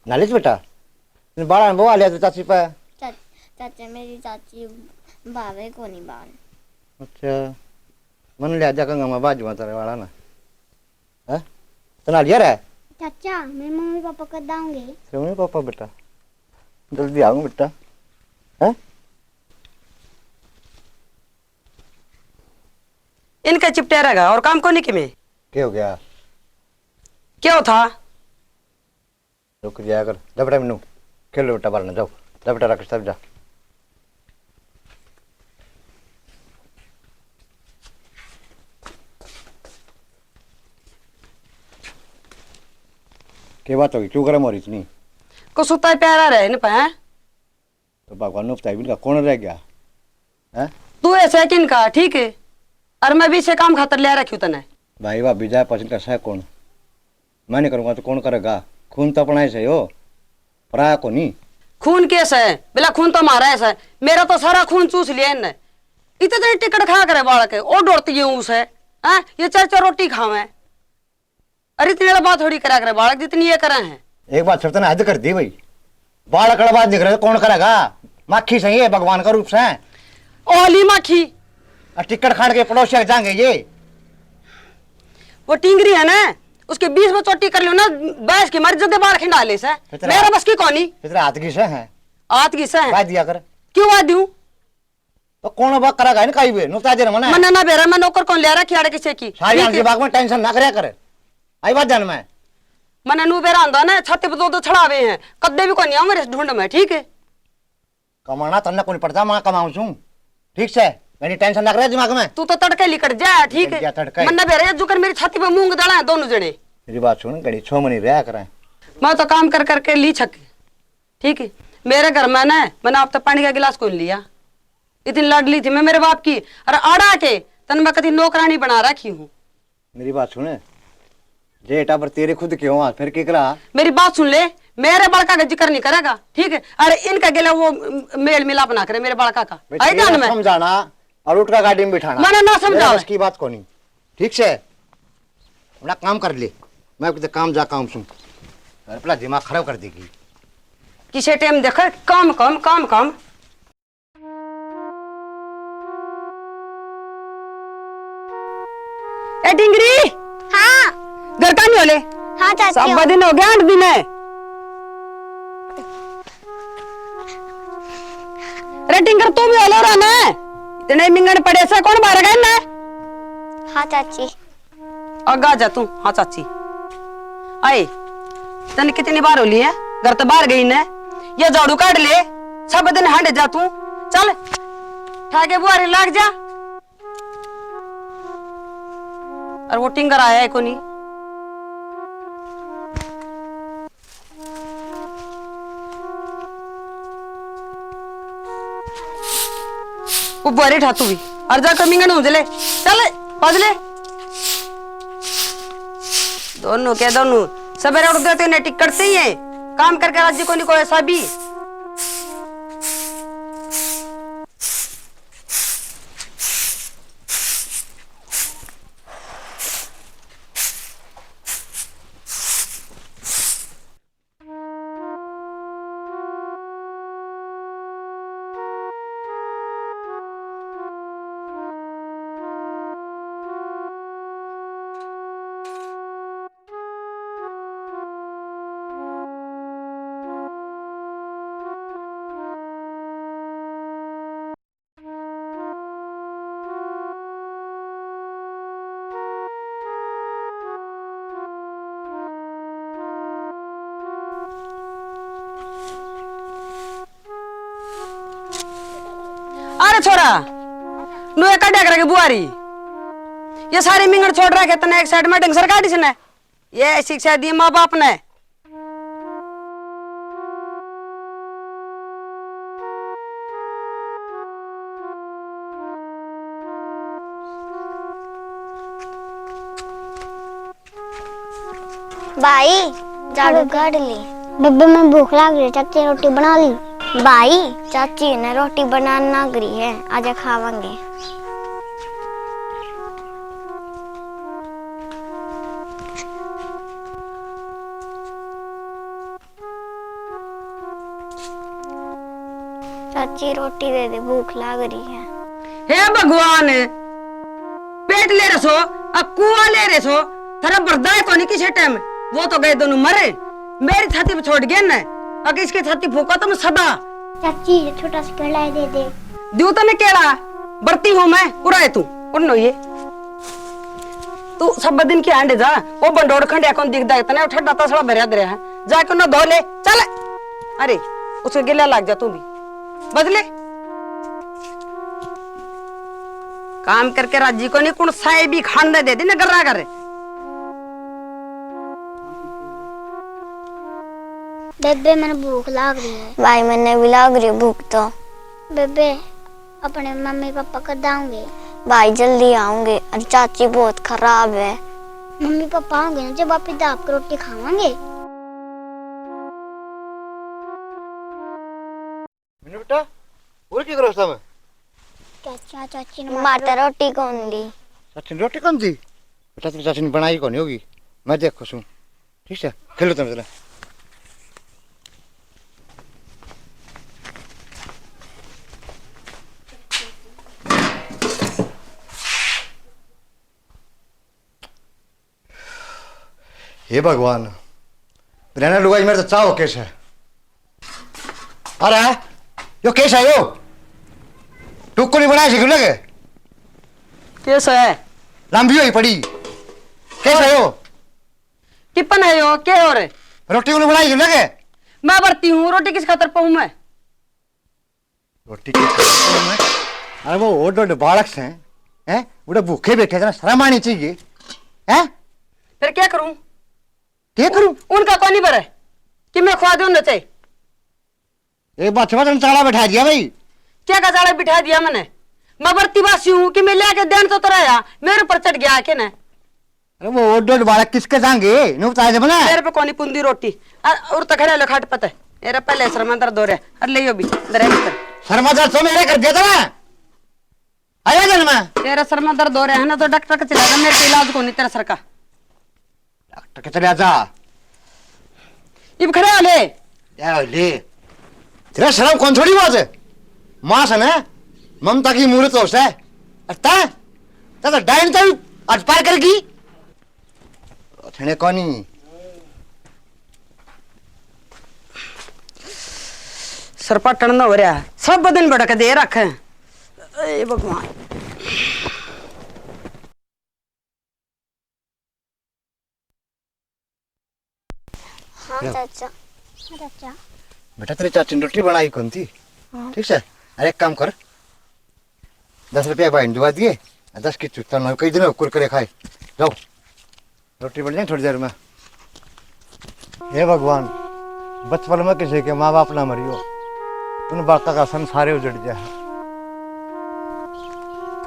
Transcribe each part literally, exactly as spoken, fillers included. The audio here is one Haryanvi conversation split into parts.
नालिस बेटा, बाला ने बवा लिया तो चाची पे। चा-, चाचा, मेरी चाची भावे कोनी बाल। अच्छा, मन लिया जा कंगा मैं बाजूआ तेरे वाला ना। हैं? तना लिया रे? चाचा, मैं मम्मी पापा को दाऊंगी। क्यों नहीं पापा बेटा? जल्दी आऊंगा बेटा। हैं? इनका चिपटा रहेगा और काम को नहीं किमे। क्या हो गया? क्या था? रुक जाया कर, जा बेटा, मन्नू, खेल लो बेटा, बाहर ना जाओ, जा बेटा, राकेश साहब, जा। के बात होगी, क्यों गरम हो रही इतनी? को सुता है प्यारा रहे इन पे, हैं? तो भगवान ने बताई भी इनका कौन रह गया, हैं? तू ऐसा है कि इनका, ठीक है, और मैं भी इसे काम खातर ले रखी हूँ तने। भाई भाभी जाए पसंद का सह कौन? मैं नहीं करूँगा तो कौन करेगा? खून तो अपना ही सही हो, पराया को नहीं। खून के सह? बिला खून तो हमारा है सह। मेरा तो सारा खून चूस लिया इनने। इतने टिकट खा करे बालक है, और डरती है उसे। हैं? ये चार चार रोटी खावे। अरे इतनी बड़ा बात थोड़ी करा करे बालक जितनी ये करे हैं। एक बात फिर तने हद कर दी भाई, बालक वाला बात नहीं करे तो कौन करेगा? माखी सही है, भगवान का रूप से। ओली माखी। और टिकट खाड़ के पड़ोसिया के जाएंगे ये। वो टिंगरी है ना, उसके बीस में चोटी कर लो ना, बैस के मारी जदे बाल खिंडा ले से। फिर तेरा मेरा बस की कोनी। फिर तेरा हाथ घिसे हैं। हाथ घिसे हैं। बाज दिया कर। क्यों बाज दूं? तो कौन बात करेगा इनका ही वे? नुकता जे मना। मन्ना ना बेरा, मैं नौकर कौन ले रखी आड़े किसे की? सारी ठीक आम है। दिमाग में टेंशन ना करया कर। आई बात जान में। मन्ना नू बेरा आंदा ना, छाती पे दो दो छड़ावे हैं। कद्दे भी कोनी आऊं मेरे ढूंढ में, ठीक है? कमाना तन्ने कोनी पड़ता, मैं कमाऊं छूं। ठीक से? मेरी टेंशन ना करे दिमाग में। तू तो तड़के लिकड़ जा, ठीक है? लिकड़ जा तड़के। मन्ना बेरा जुकर मेरी छाती पे मूंग दाला है दोनों जने। मेरी बात सुन, घड़ी छो मनी रहा करें। मैं तो काम कर करके ली छक। ठीक है, मेरे घर में ना, मैंने आप तो पानी का गिलास कोनी लिया। इतनी लाडली थी मैं मेरे बाप की, और आड़ा के तन मैं कदी नौकरानी बना रखी हूँ। मेरी बात सुने, जे टाबर तेरे खुद के हो, फिर के करा? मेरी बात सुन ले, मेरे बालका का जिक्र नहीं करेगा, ठीक है? अरे इनका गेला वो मेल मिलाप ना करे मेरे बालका का। भाई, आई तेरा ध्यान में? समझाना और उठका गाड़ी में बिठाना। मैंने ना मेरे समझावे। बस की बात कोनी, ठीक से? अपना काम कर ले, मैं किते काम जा काम सुन। घर पहला दिमाग खराब कर देगी। किसे टाइम देखा काम काम काम काम। ए टिंगरी। हाँ। घर का नहीं होले? हाँ चाची। सब दिन हो गया, आठ दिन है। रे टिंगर, तू भी होलो रहा ना? इतने मिंगन पड़े से कौन मारेगा इन्हें? हाँ चाची। आगा जा तू। हाँ चाची। आए, तने कितनी बार हो ली है, घर तो बाहर गई ने। ये झाड़ू काट ले, सब दिन हंड जा तू। चल, ठाके बुआरी लाग जा। और वो टिंगर आया है कोनी। वो बुआरी ठा तू भी। और जा कमी गण उजले। चल, पजले। दोनों के दोनों। सवेरे उठ गए तो इन्हें टिक करते ही है। काम करके राजी कोनी कोई ऐसा भी। अरे छोरा, नुए काड्या करे के बुआरी। ये सारी मिंगण छोड़ रखे तने एक साइड में ढंग से काटी सने। ये शिक्षा दी माँ बाप ने। भाई, झाड़ू काढ़ ली। बब्बे, मैं भूख लाग रही, चाची ने रोटी बना ली। भाई, चाची ने रोटी बनाना लाग रही है, आजा खावांगे। चाची, रोटी दे दे, भूख लाग रही है। हे भगवान, पेट ले रहे सो, अ कुआ ले रहे सो, थारा बर्दाश्त कोनी किसे टाइम। वो तो गए दोनों मरे, मेरी छाती पे छोड़ गए ना, अगर इसकी छाती फूका तो मैं सदा। चाची, ये छोटा सा केला दे दे। द्यू तने केला, बरती हूँ मैं, उरा है तू, उन्नो ये। तू सब दिन की हांडे जा, वो बंडोड़ खंडिया कौन दिखदा है, तने ठंडा तसड़ा भरया दे रहा है, जाके उन्हें धो ले, चल। अरे, उसके गिला लग जा तू भी, बदले। काम करके राजी को नहीं, कुण साए भी खान दे दे, दिन गर्रा कर। बेबे, मैंने भूख लाग रही है। भाई, मैंने भी लाग रही है भूख तो। बेबे, अपने मम्मी पापा कद आऊंगे? भाई, जल्दी आऊंगे, और चाची बहुत खराब है। मम्मी पापा आऊंगे ना, जब आप इधर आपकी रोटी खावांगे। मिनू बेटा, और की करो सामने? चाचा, चाची ने मार मार तो रोटी कौन दी? चाची ने रोटी कौन दी? बेटा, तेरी चाची ने बनाई कौन होगी? मैं देखो सूं। ठीक से, खेलो तुम जरा। हे भगवान, बिरयाना लुगाई मेरे तो चाहो कैसे? अरे, यो कैसा है यो? टुक्को नहीं बनाया सीख लगे? कैसा है? लंबी हुई पड़ी। कैसा है यो? टिप्पन है यो, के हो रे? रोटी उन्हें बनाई लगे? मैं बरती हूँ, रोटी किस खातर पाऊँ मैं? रोटी किस खातर पाऊँ मैं? अरे वो ओड ओड बालक से, हैं? उड़े भूखे बैठे थे ना, शर्म आनी चाहिए, हैं? फिर क्या करूँ? क्या करूँ? उनका कोनी भरे कि मैं खुआ दूँ नचे। एक बात समझ, चाला बैठा दिया भाई। क्या का चाला बिठा दिया मैंने? मैं बरती बासी हूँ कि मैं लेके देन तो तराया, मेरे ऊपर चढ़ गया के ना। अरे वो ओड ओड बालक किसके जाएंगे? न्यू बता दे बना। मेरे पे कोनी पुंदी रोटी। और, और तो खड़े लो खाट पते। मेरा पहले सर में दर्द हो रहा है। अरे ले यो भी, दरे भीतर। सर में दर्द तो मेरे कर दिया था ना। आया जन में। तेरा सर में दर्द हो रहा है ना, तो डॉक्टर के चला जा, मेरे पे इलाज कोनी तेरा सर का। डॉक्टर के चला जा। इब खड़े हो ले। क्या हो ले? तेरा शर्म कौन थोड़ी बात है? माँ से ना ममता की मूर्त हो से। अरे ता, ता तो डाइन तो आज पार कर गई। उठने कोनी। सर पाटन ना हो रहा, सब दिन भड़क दे रखे। ए भगवान। हाँ लो। चाचा। हाँ चाचा। बेटा, तेरे चाची ने रोटी बनाई कौन थी? हाँ। ठीक से? अरे एक काम कर, दस रुपया भाई ने दुआ दिए, दस की चुत्ता ना कई दिन कुरकुरे खाए। जाओ, रोटी बन जाए थोड़ी देर में। हे भगवान, बचपन में किसी के माँ बाप ना मरियो, उन बालका का संसारे उजड़ जाए।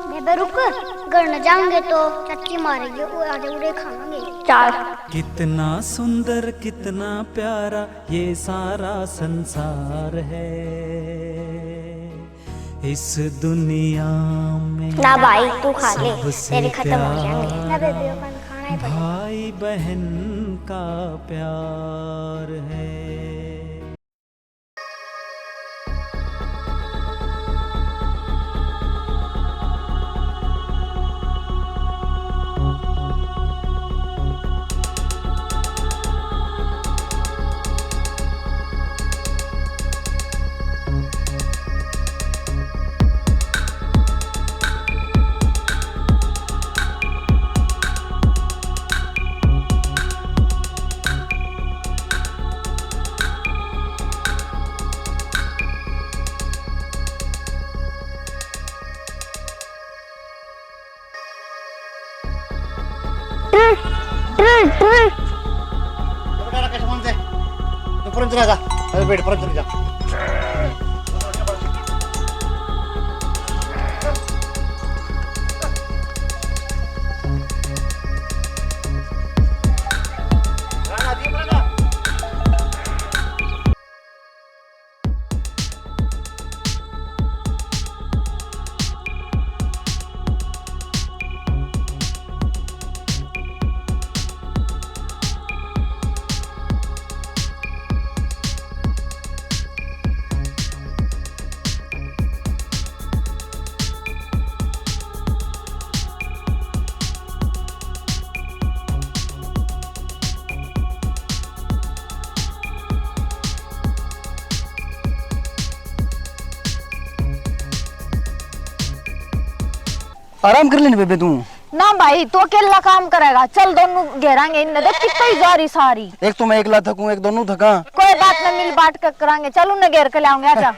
बेबे रुक, घर न जाऊंगे तो चाची मारेगी, वो आधे उड़े खाएंगे। चार। कितना सुंदर, कितना प्यारा ये सारा संसार है। इस दुनिया में ना भाई, तू खा ले, सबसे तेरे खत्म हो जाएंगे। प्यारा ना बेबे, अपन खाना ही पड़ेगा। भाई बहन का प्यार है। ट्र, ट्र, ट्र। बेटा, राकेश, फोन दे। तू फोन चला जा। अरे, बैठ, फोन चला जा। आराम कर लेने बेबे तू। ना भाई, तू अकेला काम करेगा। चल, दोनों घेरांगे इनने, देख कितना ही जारी सारी। एक तो मैं एकला थकूं, एक दोनों थका। कोई बात ना, मिल बांट के करांगे। चल, उन्हें घेर के लाऊंगे, आजा।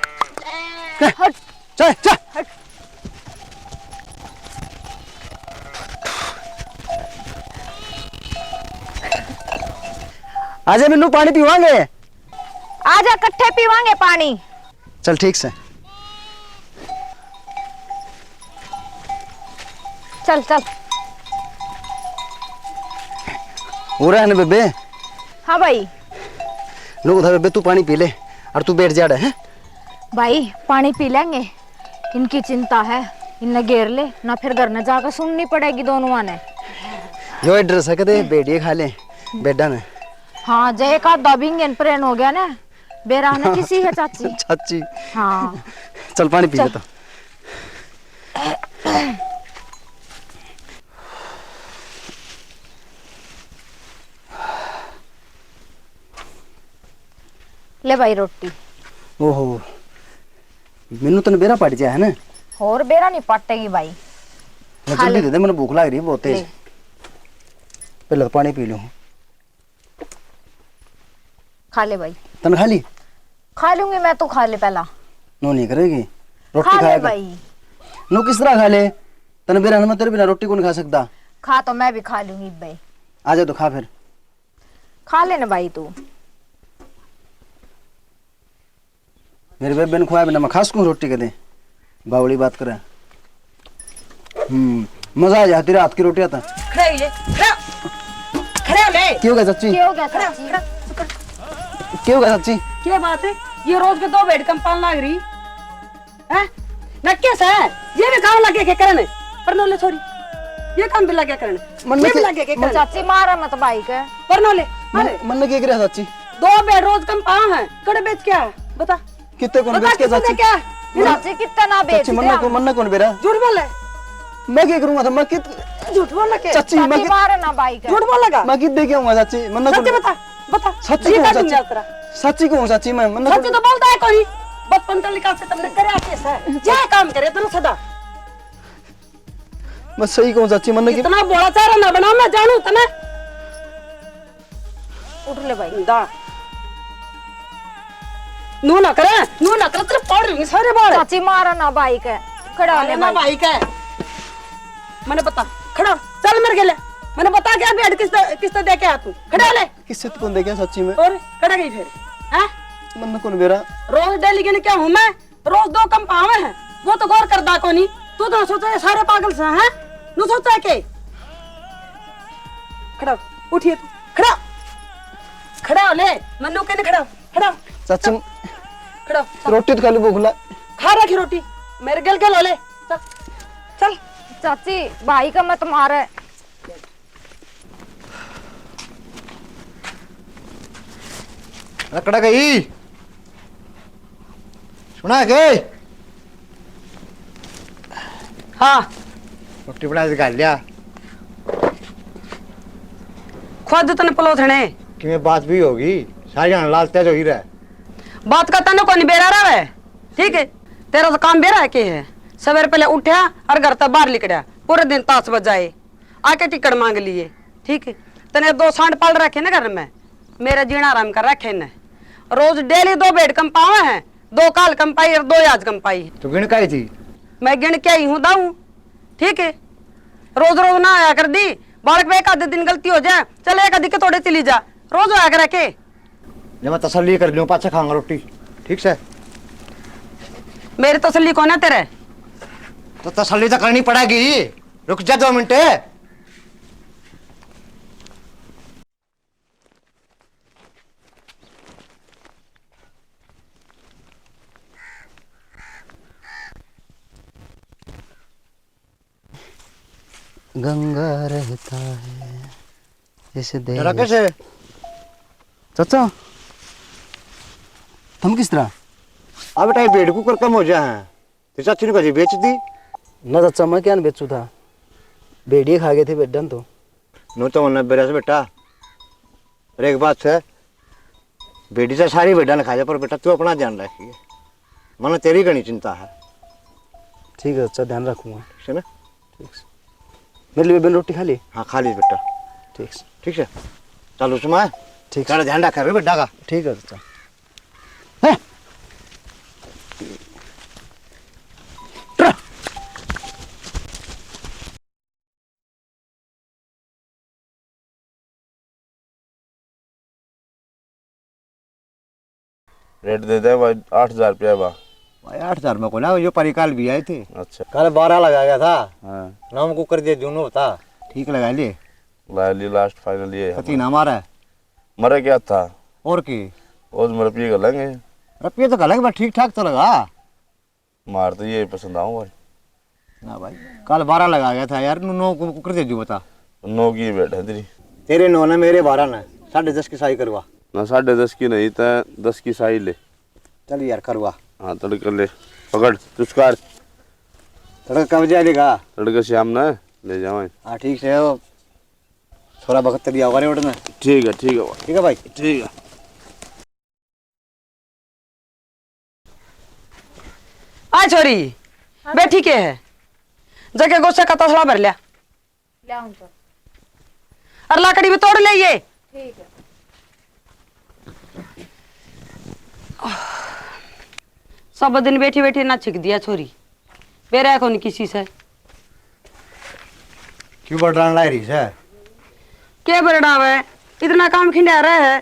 हट। चल, चल। हट। आजा मिन्नू, पानी पीवांगे। आजा, कट्ठे पीवांगे पानी। चल, ठीक से। चल, चल। हो रहा है ना बेबे? हाँ भाई। लो उधर बेबे, तू पानी पी ले और तू बैठ जा रहा है। भाई, पानी पी लेंगे, इनकी चिंता है, इन्हें घेर ले ना, फिर घर न जाकर सुननी पड़ेगी दोनों ने। यो एड्रेस है, कदे भेड़िए खा ले बेडा ने। हाँ, जय का दबिंग प्रेन हो गया ना। बेरा ना किसी है चाची। चाची। हाँ। चल पानी पी ले चल। तो। ले भाई रोटी। ओहो, मैनू तने बेरा पाट जाया है ना? और बेरा नहीं पाटेगी भाई। मैं खा जल्दी ले। दे दे, मैंने भूख लाग रही है बहुत तेज। ले। पहले तो पानी पी लूँ। खा ले भाई। तने खा ली? खा लूंगी मैं, तू खा ले पहला। नो नहीं करेगी, रोटी खा ले खाया कर। भाई। नो किस तरह खा ले? तने बेरा, मैं तेरे बिना रोटी कौन खा सकता? खा तो मैं भी खा लूंगी भाई। आ जा तो खा फिर। खा ले ना भाई तू। मेरे बेबे ने खुआया बिना मैं खा सकूं रोटी कदे? बावली बात करे। हम्म, मजा आ जा तेरे हाथ की रोटियां तो। खड़ा हो ले, खड़ा। खड़ा हो ले। क्यों गया चाची? क्यों गया खड़ा, चाची? खड़ा, खड़ा। क्यों गया चाची? क्या बात है? ये रोज के दो बेड कम पान लाग रही। हैं? ना कैसा है? ये भी काम लगे के करने। पर नोले छोरी। ये काम भी लगे करने। मन ये भी के लगे के करने। चाची मारा मत भाई के। पर नोले, अरे। मन, मन के गिरा चाची। दो बेड रोज कम पाओ है। कड़े बेच क्या है? बता। कितने कौन बता बेच के कितने चाची? क्या? चाची कितना ना बेच चाची, मन्ना दिया। कौन, मन्ना कौन बेरा? झूठ बोले। मैं क्या करूंगा था? मैं कित- झूठ बोल के। चाची, मैं चाची कित- मारे ना भाई के। झूठ बोलेगा? मैं कित दे के आऊंगा चाची? मन्ना सच्ची कौन? बता, बता। सच्ची जी कहूँ का चाची। दुनिया तेरा। सच्ची कहूँ चाची, मैं, मन्ना सच्ची कौन? तो बोलता है कोई। बचपन का लिखा से तुमने करे आके सर। क्या काम करे तेरे सदा? मैं सही कहूँ चाची, मन्ना की- इतना बोला चारा ना बना, मैं जानू तने। उठ ले भाई। दा। नू ना करे, नू ना करे, तेरे पड़ रही सारे बाल। चाची मारा ना भाई के, खड़ा हो ले ना भाई। भाई के। मैंने बता, खड़ा, चल मेरे गेले। मैंने बता क्या बेड किस, किस दे के आ तू? खड़ा हो ले। किससे तू कौन दे गया सच्ची में? और खड़ा गई फिर, हैं? मन कौन बेरा? रोज डेली के क्या हूँ मैं? रोज दो कम पावे हैं, वो तो गौर करदा कोनी। तू तो सोचे ये सारे पागल से हैं, नु सोचे के? खड़ा हो, उठिए तू, खड़ा, खड़ा हो ले, मन्नू के खड़ा, खड़ा, चाची, खड़ा हो। रोटी तो खाली भूख ला। खा रखी रोटी, मेरे गल गल हो ले, चल, चल। चाची, भाई का मत मारे। लकड़ा गई। सुना के? हाँ। रोटी बना के खा लिया। खुद तने पलोथने। किमें बात भी होगी, सारी हाण लाल तेज होगी रे। बात का तने कोनी बेरा रहा है, ठीक है? तेरा तो काम बेरा है के है? सवेरे पहले उठा और घर तक बाहर लिकड़ा, पूरे दिन ताश बजाए। आके टिकट मांग लिए, ठीक है? तने दो सांड पाल रखे ना घर में, मेरा जीना आराम कर रखे ने। रोज डेली दो भेड़ कम पावे हैं, दो काल कम पाई और दो आज कम पाई। तू गिण काई थी? मैं गिण के आई हूँ दाऊ, ठीक है? रोज रोज ना आया कर दी, बालक में एक आधे दिन गलती हो जाए, चल एक आधी के थोड़े चली जा, रोज होया करे के? जब मैं तसल्ली कर लूँ, पाछे खाऊंगा रोटी, ठीक से? मेरी तसल्ली कौन है तेरे? तो तसल्ली तो करनी पड़ेगी। रुक जा दो मिनट। गंगा रहता है इस देश। तेरा कैसे? चाचा, तुम किस तरह? अब बेटा, ये भेड़ कुकर कम हो जा है। तेरी चाची ने कभी बेच दी? ना चाचा, मैं क्या बेचू था, भेड़िए खा गए थे भेडन तो। नो तो होना बेरा से बेटा। अरे एक बात है, भेड़ी तो सारी भेडा ने खा जा, पर बेटा तू अपना ध्यान रखिए, मने तेरी घणी चिंता है। ठीक है चाचा, ध्यान रखूंगा। ठीक है ना? मेरे लिए बेबे ने रोटी खा ली? हाँ, खा ली बेटा। ठीक से। ठीक से। चल उसमें ठीक से। सारा ध्यान रखा बेटा का। ठीक है चाचा। हैं? रेट दे दे भाई, आठ हजार रुपया बा। भाई, आठ हजार में को ना, यो परी काल भी आए थे। अच्छा। कल बारह लगा गया था। हाँ। नाम को कर दिया जूनो होता। ठीक लगा ले। ला ली, लास्ट फाइनल ये है। कती ना मारा है। मरे क्या था? और की? और मर पिए कर लेंगे। रुपये तो कर लेंगे, बस ठीक ठाक तो लगा। मार तो ये पसंद आऊँ भाई। ना भाई, कल बारह लगा गया था यार, नौ को कर दे जू बता। नौ की बैठे तेरी। तेरे नौ ने, मेरे बारह ने, साढ़े दस की साई करवा। ना, साढ़े दस की नहीं, तै दस की साई ले। चल यार, करवा। हाँ, तड़के ले, पकड़, चुस्कार। तड़के कब जाएगा? तड़के शाम ने ले जावे। हाँ, ठीक से हो, थोड़ा वक्त दिया होगा रे उठना। ठीक है, ठीक है भाई। ठीक है भाई। ठीक है। आ छोरी, हाँ। बैठी के है? जाके गोसा का तसला भर लिया। ले आऊं तो। और लाकड़ी भी तोड़ ले ये। ठीक है। सब दिन बैठी बैठी ना छिक दिया छोरी, बेरा कौन किसी से। क्यों बड़रान ला रही से? के बड़रावे, इतना काम खिंडा रहा है,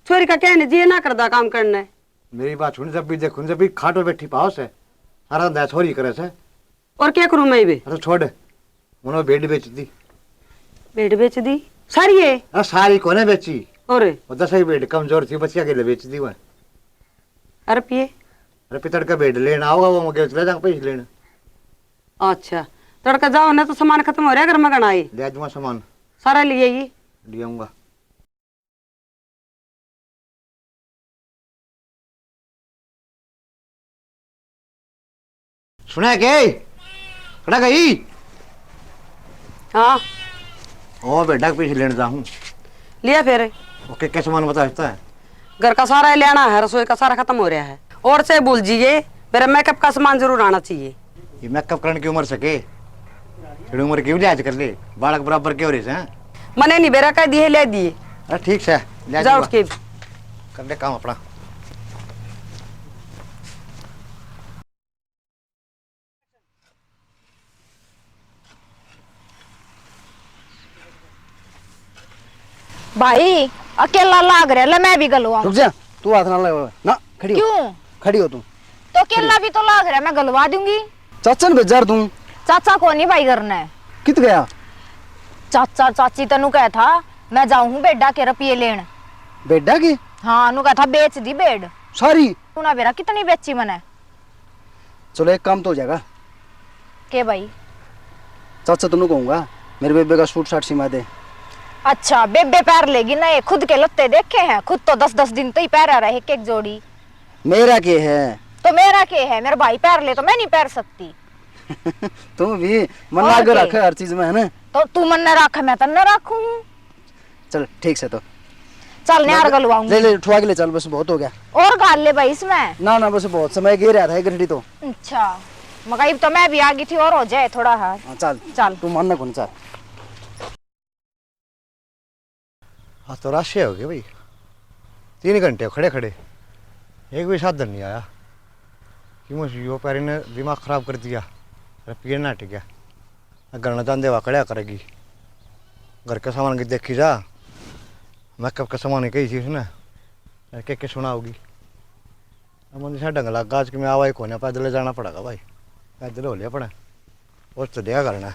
छोरी का कहने जी ना करदा काम करने। मेरी बात सुन, जब भी देखूं, जब भी खाट पे बैठी पाओ से, सारा धंधा छोरी करे से। और क्या करूं मैं भी? अच्छा छोड़, उन्होंने भेड़ बेच दी। भेड़ बेच दी? सारी है? अरे सारी कोने बेची। और? वो दस ही भेड़ कमजोर थी, बच्चिया के लिए बेच दी वह। अरे पिए? अरे पितड़ का भेड़ लेना होगा, वो मगे चले जाऊंगा पैसे लेने। अच्छा, तड़का जाओ ना तो सामान खत्म हो रहा है घर में घना ही। ले आ जाऊंगा सामान। सारा ले आइए। ले आऊंगा। सुना के? कड़ा गई? हाँ। ओ बेटा, पीछे लेने जाऊं। लिया फिर। ओके, क्या सामान बता सकता है? घर का सारा ही लेना है, रसोई का सारा खत्म हो रहा है। और से भूल जाइए, मेरा मेकअप का सामान जरूर आना चाहिए। ये मेकअप करने की उम्र सके, थोड़ी उम्र की भी लिहाज कर ले, बालक बराबर के हो रहे हैं। मने नहीं बेरा कह दिए, ले दिए। अरे ठीक से, ले जाओ जाऊंगा। उसके। कर ले काम अपना। भाई, अकेला लाग रहा, ले मैं भी गलवाऊं। रुक जा, तू हाथ ना लगा ना, खड़ी हो। क्यों? खड़ी हो तू। तो अकेला भी तो लाग रहा, मैं गलवा दूंगी। चाचा ने भेजा तू। चाचा को नहीं भाई घर ने। कित गया? चाचा चाची तनु कहा था, मैं जाऊं हूं बेडा के रुपये लेन। बेडा की? हाँ, नु कहा था बेच दी बेड। सारी? तू ना बेरा कितनी बेची मने। चलो, एक काम तो हो जाएगा। के भाई? चाचा तनु कहूंगा, मेरे बेबे का सूट साट सिमा दे। अच्छा, बेबे पहर लेगी ना, ये खुद के लत्ते देखे हैं, खुद तो दस दस दिन तो ही पहरा रहे एक एक जोड़ी। मेरा के है? तो मेरा के है, मेरा भाई पहर ले तो मैं नहीं पहर सकती। तू भी मन और लाग के? रखे हर चीज में, है ना? तो तू मन न रख, मैं तन्ने रखूं। चल, ठीक से तो। चल, न्यार गलवाऊंगी। ले, ले, उठवा के ले चल, बस बहुत हो गया। और घाल ले भाई इसमें। ना, ना, बस बहुत समय गिर रहा था, एक घंटी तो। अच्छा, मगर इब तो मैं भी आ गई थी, और हो जाए थोड़ा। हाँ, चल। चल। तू मानना कौन, चल। आज तो राशि हो गई भाई, तीन घंटे खड़े खड़े, एक भी साधन नहीं आया। क्यों यो पैरी ने दिमाग खराब कर दिया, रुपये ना टिक गया। घर न जाते हुआ कड़ा करेगी। घर के सामान की देखी जा, मेकअप के सामान ही कही थी उसने, के के सुनाओगी। अब उन्हें ढंग लग गया, आज के मैं आवा ही कोने, पैदल जाना पड़ेगा भाई, पैदल हो लिया पड़े, और तो दिया करना।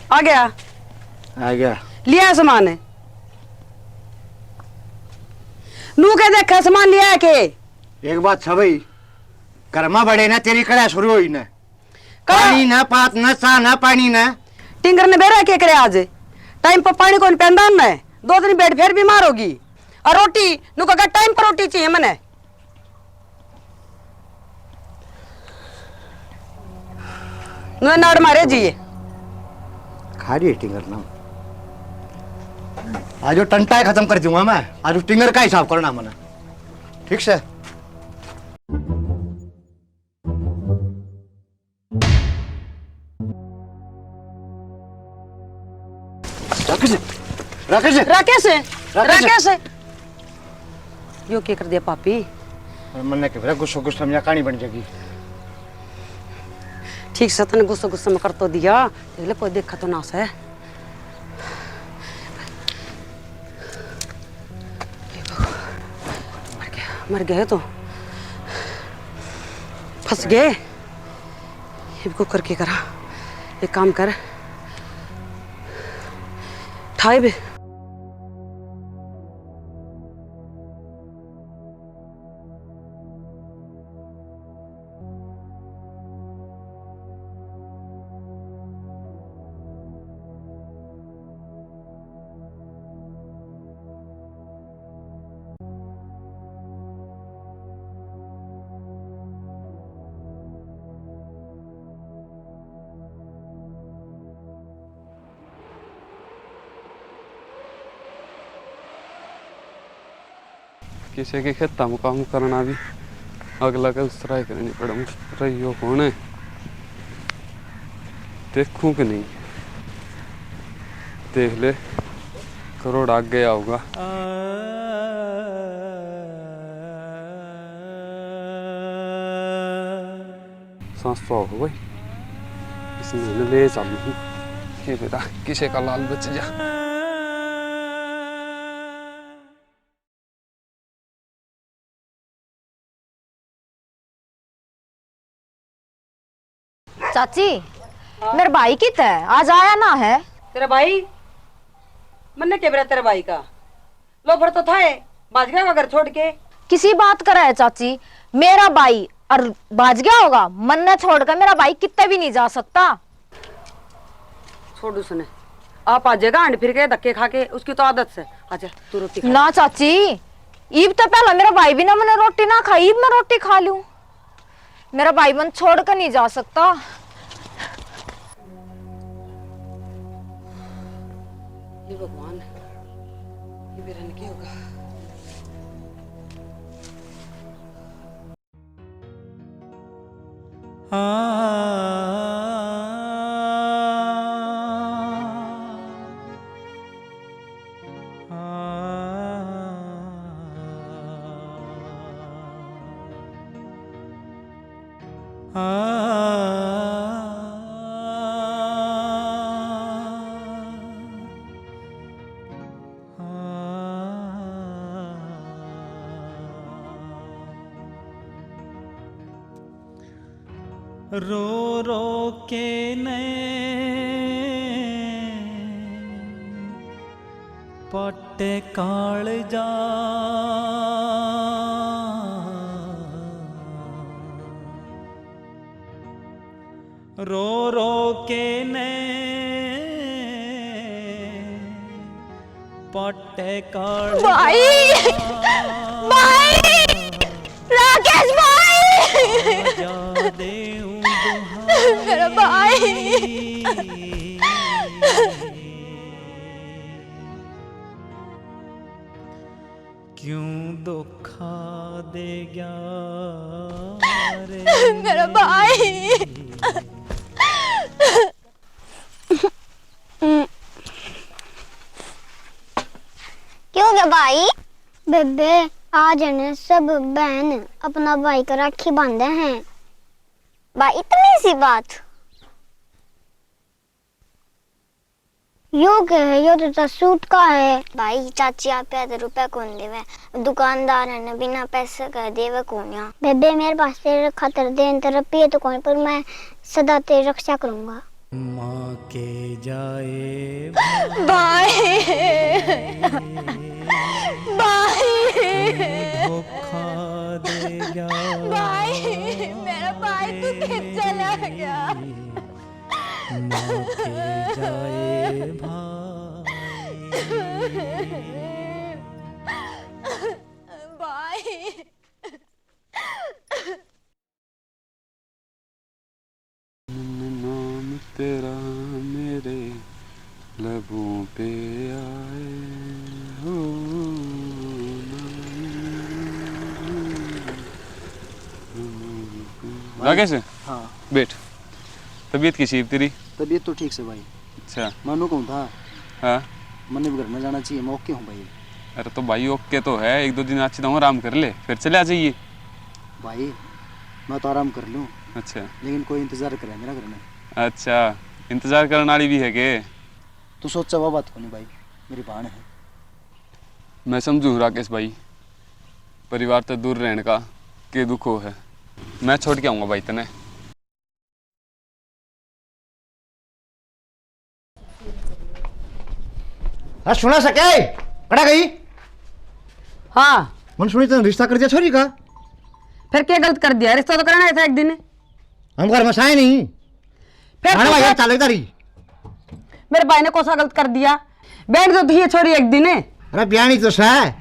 आ गया। आ गया। लिया सामान। नू के देखा सामान लिया के? एक बात छ भाई, घर में बड़े ना तेरी कड़ा शुरू हुई ना। का? पानी ना, पात ना, चाह ना, पानी ना। टिंगर ने बेरा के करे आज? टाइम पर पानी कौन पेंदा ने? दो दिन बैठ फिर बीमार होगी। और रोटी, नु कहा टाइम पर रोटी चाहिए मने। नु नाड़ मारे जी ये। खा रही है टिंगर ना। आज वो टंटा ही खत्म कर दूंगा मैं। आज वो टिंगर का हिसाब करना मना। ठीक से। राकेश, राकेश, राकेश, राकेश। राकेश। यो के कर दिया पापी? अरे मन्ने के बेरा गुस्सो गुस्सो में कहानी बन जाएगी। ठीक से तने गुस्सो गुस्सो में कर तो दिया, देख ले कोई देखा तो ना से। मर गया, मर गया तो फंस गए। इब को करके करा, एक काम कर, ठाए बे। किसी के खेता में काम करना भी अगला का दूसरा ही करनी पड़े। रहियो कौन है, देखूं कि नहीं। देख ले, करोड़ आगे आओगा। सांस तो आओ भाई, इसने ले चालू। ये बेटा, किसी का लाल बच जा। चाची, मेरा भाई कित है? आज आया ना है। तेरा भाई? मन्ने के बेरा तेरा भाई का? लोफर तो था है, भाज गया होगा घर छोड़ के। किसी बात करे है चाची? मेरा भाई और भाज गया होगा? मन्ने छोड़कर मेरा भाई कित्ते भी नहीं जा सकता। छोड़ उसने, आप आ जाएगा हांड फिर के धक्के खा के, उसकी तो आदत से। आजा तू रोटी खा। ना चाची, ईब तो पहला मेरा भाई भी ना मैंने रोटी ना खाई, ईब मैं रोटी खा लूं। मेरा भाई मन छोड़ कर नहीं जा सकता। हे भगवान, ये बेरा ने के होगा? रो रो के नैन पट्टे कालजा। रो रो के नैन पट्टे कालजा। भाई, भाई, राकेश भाई। आजा देऊं दुहाई। मेरा भाई। क्यों धोखा दे गया रे? मेरा भाई। क्यों गया भाई? बेबे, आज ने सब बहन अपना भाई का राखी बांधे हैं। भाई, इतनी सी बात? यो के है, यो तो तेरा सूट का है। भाई, चाची आप पे तो रुपया कौन देवे? दुकानदार है ना, बिना पैसे का देवे कौन या? बेबे, मेरे पास तेरे खातर देन तो रुपये तो कौन, पर मैं सदा तेरी रक्षा करूंगा। माँ के जाए भाई, भाई, धोखा दे गया भाई, मेरा भाई तू कित चला गया? माँ के जाए भाई। भाई। तेरा मेरे लबों पे आए हो ना। राकेश, हाँ। बैठ। तबीयत कैसी है तेरी? तबीयत तो ठीक से भाई। अच्छा। मैं न्यू कहूँ था, हाँ। मन्ने भी घर में जाना चाहिए, मैं ओके हूँ भाई। अरे तो भाई, ओके तो है, एक दो दिन अच्छी तरह आराम कर ले, फिर चले आ जाइए। भाई, मैं तो आराम कर लूँ। अच्छा। लेकिन कोई इंतजार करे मेरा घर में। अच्छा, इंतजार करने वाली भी है के? तू सोचा वो बात को नहीं भाई, मेरी भाण है। मैं समझू राकेश भाई, परिवार तै दूर रहने का के दुख हो है। मैं छोड़ के आऊँगा भाई तने। हाँ, सुना सके? कड़ा गई? हाँ। मन सुनी तने रिश्ता कर दिया छोरी का? फिर क्या गलत कर दिया? रिश्ता तो करना ही था एक दिन। हम घर में साए नहीं। फिर खाना तू भाई क्या? चाले तारी। मेरे भाई ने कौन सा गलत कर दिया? बैठ तो थी ये छोरी एक दिन। अरे ब्याणी तो सै।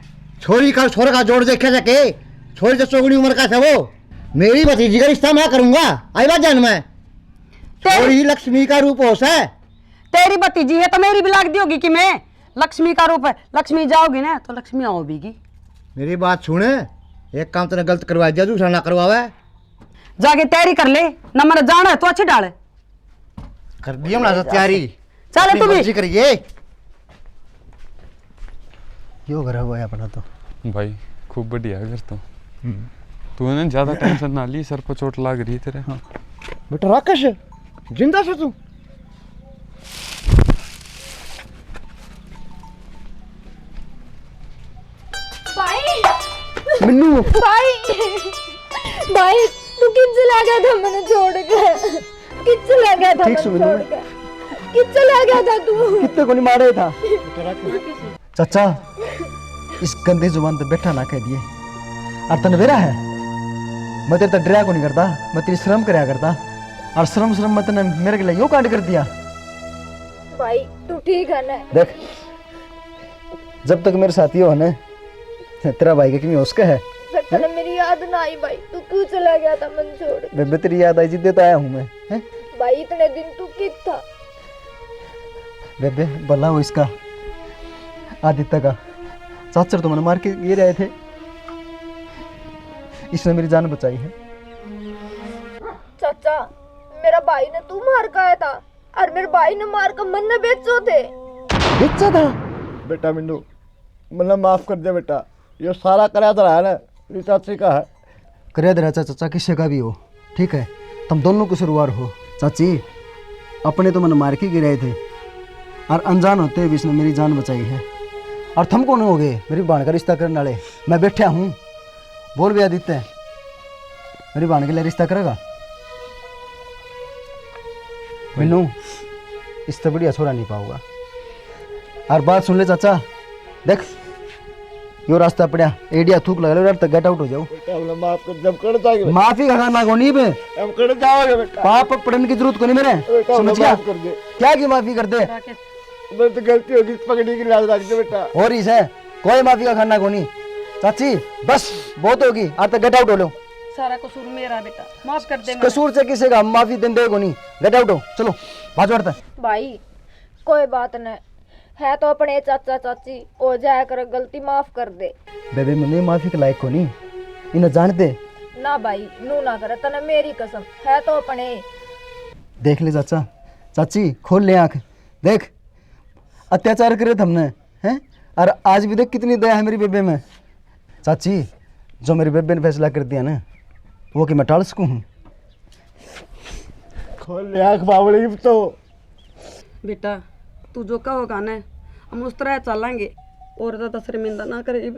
छोरी का छोरे का जोड़ देखे सके। छोरी तो चौगुनी उम्र का था वो। मेरी भतीजी का रिश्ता मैं करूंगा। आई बात जान में। तेरी छोरी लक्ष्मी का रूप हो सै। तेरी भतीजी है तो मेरी भी लाग दी होगी कि मैं लक्ष्मी का रूप है। लक्ष्मी जाओगी ना तो लक्ष्मी आओगी। मेरी बात सुन, एक काम तने गलत करवा दिया, दूसरा ना करवावे। जाके तैयारी कर ले, ना मेरा जाना है तो अच्छी डाल। कर दिया हमने तो तैयारी। चल अपनी तू भी। मर्जी करिए। यो घर हुआ है अपना तो। भाई, खूब बढ़िया घर तो। हम्म। तू है ना, ज्यादा टेंशन ना ली, सर पर चोट लाग रही है तेरे। हाँ। बेटा राकेश, जिंदा से तू? भाई। मिन्नू। भाई। भाई, तू कित चला गया था मैंने छोड़ के? कित चला गया था ठीक मैंने सुन छोड़ ले। के? कित चला गया था तू? कितने को नहीं मारे था? चाचा, इस गंदी जुबान पे बैठा ना कह दिए। और तने बेरा है, मैं तेरे तो डरा को नहीं करता, मैं तेरी शर्म करया करता। और शर्म शर्म मैं तने मेरे के लिए यो कांड कर दिया। भाई, तू ठीक है ना? देख, जब तक मेरे साथ यो है ना, तेरा भाई के किमी होश के है? फिर तने मेरी याद ना आई भाई, तू क्यों चला गया था मन छोड़? बेबे, तेरी याद आई जिद्दे तो आया हूँ मैं, हैं? भाई, इतने दिन तू कित था? बेबे, भला हो इसका, आदित्य का। चाचर तो मैंने मार के गिर आए थे, इसने मेरी जान बचाई है। चाचा, मेरा भाई ने तू मार के आया था? और मेरे भाई ने मार के मन्ने बेचो थे। बेचा था? बेटा मिन्नू, मन्ने माफ कर दे बेटा, यो सारा करया धरा है ना, ये चाची का है। करया धरा चाचा, चाचा किसे का भी हो, ठीक है, तुम दोनों कसूरवार हो। चाची, अपने तो मन्ने मार के गिराए थे, और अनजान होते हुए भी इसने मेरी जान बचाई है। और थम कौन हो गए मेरी भाण का रिश्ता करने वाले? मैं बैठा हूँ, बोल भी आदित्य, मेरी भाण के लिए रिश्ता करेगा? मिन्नू, इससे बढ़िया छोरा नहीं पाऊंगा। और बात सुन ले चाचा, देख, यो रास्ता पड़ा, एडिया थूक लगा ले, यार, तो गेट आउट हो जाओ। बेटा, हमने माफ कर, जब कर जाएंगे बेटा। माफी का खाना कोनी बे। हम कर जाओगे बेटा। पाप पड़न की जरूरत कोनी मेरे। बेटा, हमने समझ गया? माफ कर दे। क्या की माफी कर दे? मैं तो गलती होगी, पकड़ी की लाज रख दे बेटा। और इसे कोई माफी का खाना कोनी। चाची, बस, बहुत होगी, आज तक गेट आउट हो लो। सारा कसूर मेरा बेटा, माफ कर दे मन्ने। कसूर से किसे का, हम माफी देंदे कोनी। गेट आउट हो, चलो, भाज वड़ते। भाई, कोई बात नहीं, है तो अपने चाचा चाची, हो जाया कर गलती, माफ कर दे। बेबे, मन्ने माफी के लायक कोनी, इन्हें जान दे। ना भाई, नू ना करे, तने मेरी कसम, है तो अपने। देख ले चाचा, चाची, खोल ले आंख, देख, अत्याचार करे थमने, हैं? और आज भी देख कितनी दया है मेरी बेबे में। चाची, जो मेरी बेबे ने फैसला कर दिया ना, वो कि मैं टाल सकूं हूँ? खोल ले आंख बावली तो। बेटा, तू जो कहोगा ना, हम उस तरह चालांगे। और ज्यादा शर्मिंदा ना करे।